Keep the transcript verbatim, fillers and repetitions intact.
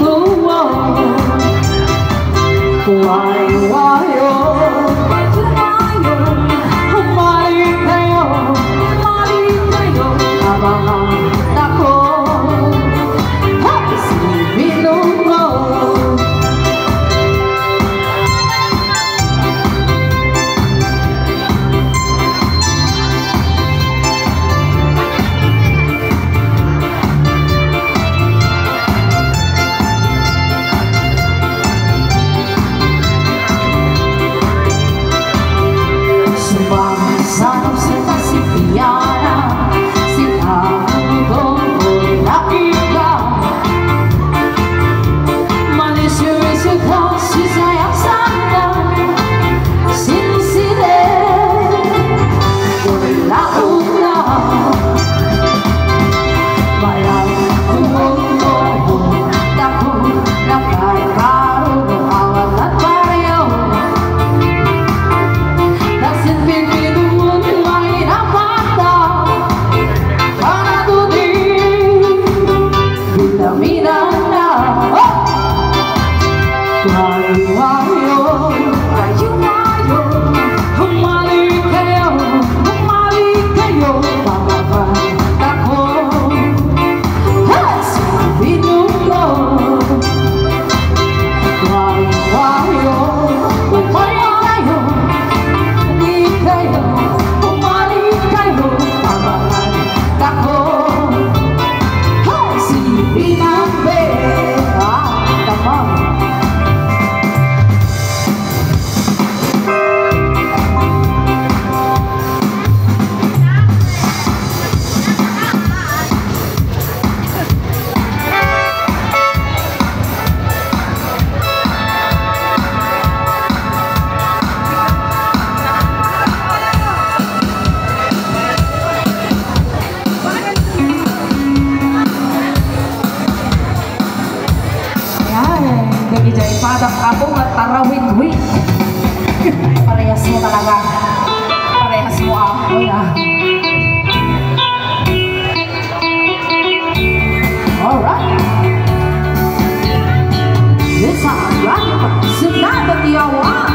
Wayo, wayo, wayo, wayo, umalik kayo, umalik kayo, abangan ako. Hey, si Binungo. Sumangsang sa kasipiana, sinamudong ko nakita. Manisyo-isyo ka, sisayang sana, sinisire. Ula-ula. Mayat, tumulong, dako, nakarkaro, awat at baryo. Nasin pinpinungan, may napata. Panatudi. Vitamina na. Oh! Wayo, wayo. Wayo, wayo. Umalik kayo, umalik kayo, pababa ako. Hey! Sabi nyo ko. Wayo, wayo. Umalik kayo. Di kayo, umalik kayo, abangan ako. Hey, si Pinambe. Ah, tapang. Ayan, dagiti padak apo nga tarawidwid. Parehas mo talaga. Parehas mo, ah. Wala. Alright. Listen, right? Sunod ang yawa.